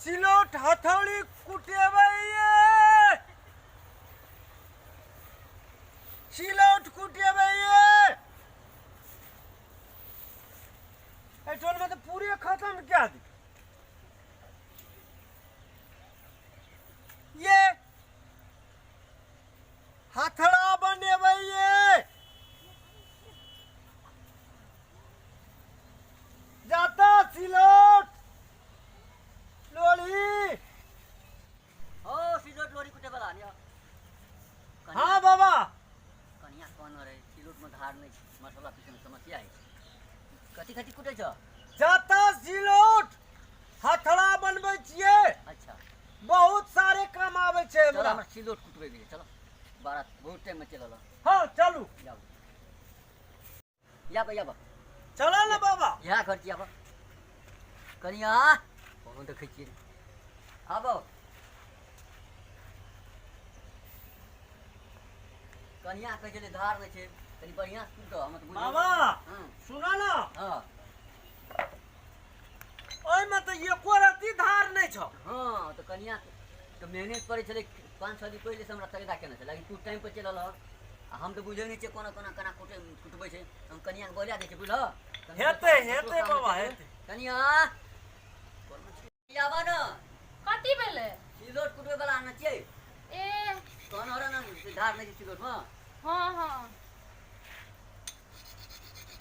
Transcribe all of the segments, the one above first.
सिलौट हथौड़ी कुटेबै ये, सिलौट कुटेबै ये। एहि टोलमे तऽ पूरे खतम कए दे ये। हथड़ा बनेबै ये, जाता सिलौट लोढ़ी। ओ सिलौट लोढ़ी कुटे वाला नहीं। हाँ बाबा। कनिया कोन रहे, सिलौट में धार नहीं छै, मसाला पीसे में समस्या है। कथी कथी कुटे छ? जाता सिलौट हथड़ा बनबै छियै। अच्छा। बहुत सारे काम आबै छै चलो। हमरा हमरा सिलौट कुटबै गेलै, चलो, बारात बहुत टाइम में चलल। हाँ, चलू। जाओ, याब याब। चलो ने बाबा। इएह घर छी, आब कनिया कोनो देखै छियै, आबो कनिया। कहै छलै धार नहि छै, कनि बढ़िआँ से कुटऽ, हम तऽ बुझै। बाबा। हँ। सुनो ने। हँ। ओहिमे तऽ एको रत्ती धार नहि छौ। हँ, तऽ कनिया तऽ मेहनत पड़ै छलै। 5-6 दिन पहिले से हमरा तगेदा केने छलै, लेकिन तू टाइम पर चलि अलह आ हम तऽ बुझै नहि छियै कोना कोना केना कुटे कुटबै छै। हम कनियाके बोला दै छियै, बुझलह? हेतै, हेतै बाबा, हेतै। कनिया, आबऽ ने। कथी भेलै? सिलौट कुटबै वाला आनने छियै। ए। कहने रह ने से धार नहि छै सिलौटमे। हाँ,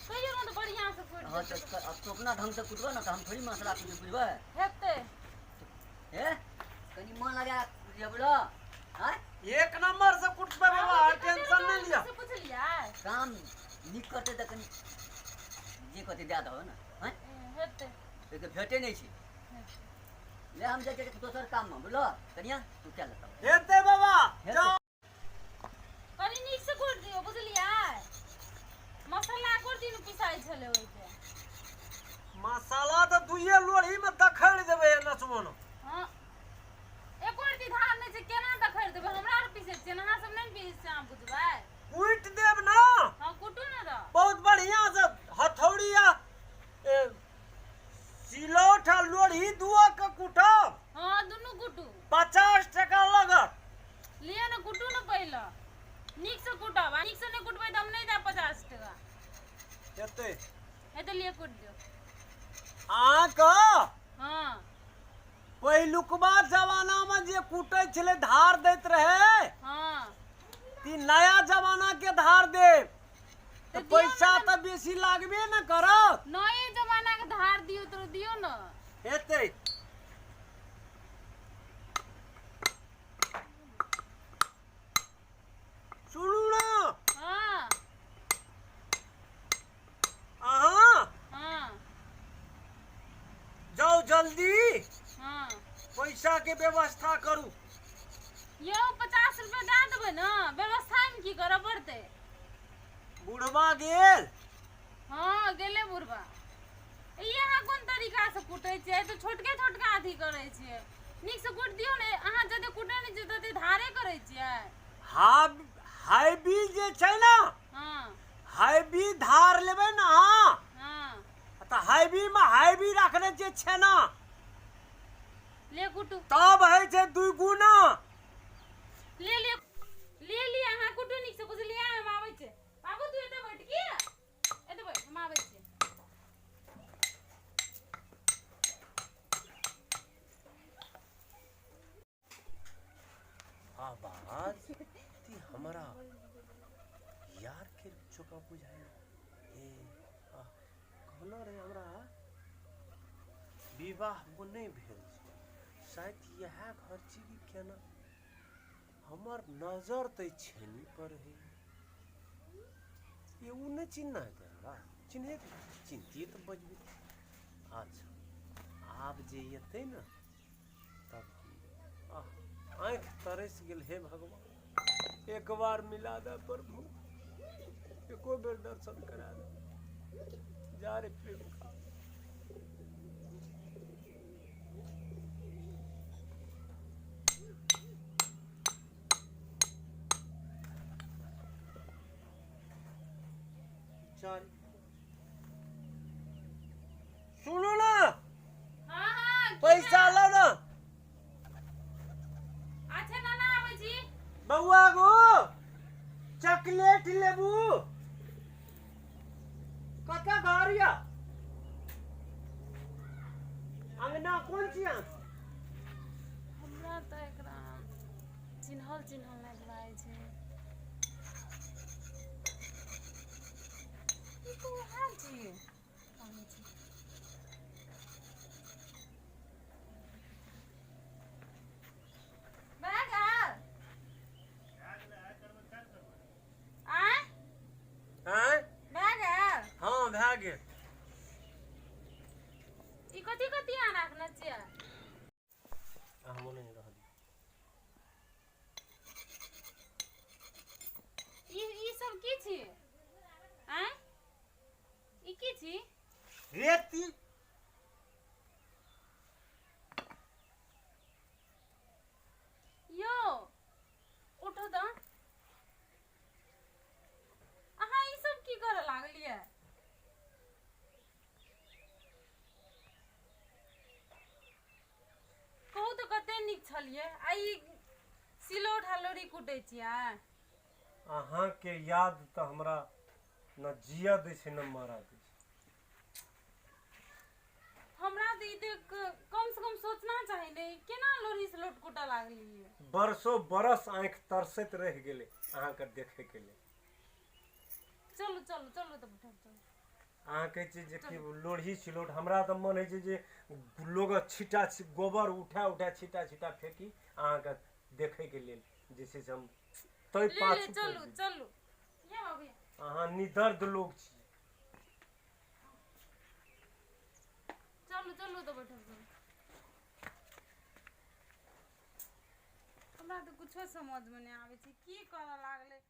कहियो ने तऽ बढ़िआँ से कुटि हँ। देतै। तऽ अब तू अपना ढंग से कुटबह ने तऽ हम थोड़ी मसला कुटबै, बुझबै? हेतै। हे, कनि मन लगा कुटियै, बुझलह? आँय। एक नंबर से कुटबै बाबा, बाबूजी कते टेंशन रुपया नहि लिअ। से पुछलियै? काम नीक करतै तऽ कनि जे कहतै दए दहो ने, आँय। ए, हेतै। एक तऽ भेटै नहि छै। ले, हम जाइ छियै दोसर काममे, बुझलह? कनिया, तू कए लेतह। हेतै बाबा। हेतै। जाउ। कनि नीक से कुटि दियौ, बुझलियै? मसाला एको दिन पिसाइ छलै ओहिके। मसाला तऽ दुइये लोढ़ी में दखड़ देबै नचबो। हँ, एको रति धार नहि छै, केना दखड़ देबै? हमरा आर पीसै छियै ने, अहाँ सब नहि ने पीसै छियै, अहाँ बुझबै? कुटि देब ना। हँ, कुटू ने तऽ। बहुत बढ़िया से हथौड़ी आ सिलौट आ लोढ़ी दुओ के कुटब। हँ, दुनू कुटू। 50 टका लगत। लिअ ने, कुटू ने पहिले, नीकसँ कुटब। आ नीकसँ नहि कुटबै तऽ हम नहि देब 50 टका। हेतै। हेतै, लिअ, कुटि दियौ। अहाँके पहिलुकबा जमानामे जे कुटै छलै, धार दैत रहै। ती नया जमाना के धार देब तऽ तऽ दियौ ने। पैसा तऽ बेसी लागबे ने करत। नये जमाना के धार दियौ तऽ दियौ ने। हेतै। सुनू ने। हँ। अहाँ जाउ जल्दी। पैसा के व्यवस्था करू। यौ, 50 रुपया दए देबै ने, व्यवस्थामे की करऽ पड़तै? बुढ़वा गेल? हँ, गेलै बुढ़बा। ई अहाँ कोन तरीकासँ कुटै छियै? तऽ छोटके छोटका अथी करै छियै। नीकसँ कुटि दियौ ने। अहाँ जते कुटै नहि छियै तते धारे करै छियै। हाइबी जे छै ने, हाइबी धार लेबै ने अहाँ, तऽ हाइबी मे हाइबी राखने छियै छेना। ले, कुटू। तब होइ छै दुइ गुना। ले लिअ, ले लिअ, अहाँ कुटू नीकसँ, बुझलियै? हम आबै छियै। बाबू, तू एतऽ बैठ की, एतऽ बैठ, हम आबै छियै। आवाज ती हमरा यार के चोका बुझाइ ए आ कहना रहे हमरा विवाह नहि भेल छै, शायद इएह घर छी कि केना हमर नजर तऽ छेनी पर है। ये ओ नहि चिन्ह हेतै हमरा, चिन्हे चिन्हतियै तऽ बजबै। अच्छा, आब जे एतै ने तब हम आह, आँखि तरसि गेल। हे भगवान, एक बार मिला दे प्रभु, एको बेर दर्शन करा दे। जा रे प्रेम का। चल, सुनू ना। हाँ, की पैसा भेल? लो ना। अंगना कोन छी अहाँ? हमरा तऽ एकरा चिन्हल चिन्हल लागि लागै छै। ई तऽ उएह छियै, आनै छी। भए गेल? आँय? आँय? भए गेल? हँ, भए गेल। ई कथी कथी अहाँ राखने छियै? अहाँ मोने नहि रहल। ई सब की छी? आँय, ई की छी? रेती। यौ, उठू तऽ। अहाँ ई सब की करऽ लागलियै? कहू तऽ, कते नीक छलियै आ ई सिलौट हलौरी कुटै छियै? अहाँके याद तऽ हमरा न जिया दै छै, न मरा दै छै। हमरा तऽ ई देख कऽ कम से कम सोचना चाही ने, ई केना लोढ़ी सिलौट कुटऽ लागलियै? बरसो बरस आँखि तरसैत रहि गेलै अहाँके देखैके लेल। चलू चलू चलू तऽ बैठब, चलू। अहाँ कहै छियै जे कि लोढ़ी सिलौट, हमरा तऽ मन होइ छै जे लोग छिटा गोबर उठा उठा छिटा छिटा फेंकी अहाँके देखैके लेल, जे छै से हम तै ले ले पाछू चलू पड़ि गेली। चलू ये बाबू। अहाँ निदर्द लोग छी। चलू चलू तऽ बैठब, चलू। हमरा तऽ कुछो समझमे नहि आबै छै, की करऽ लागलै।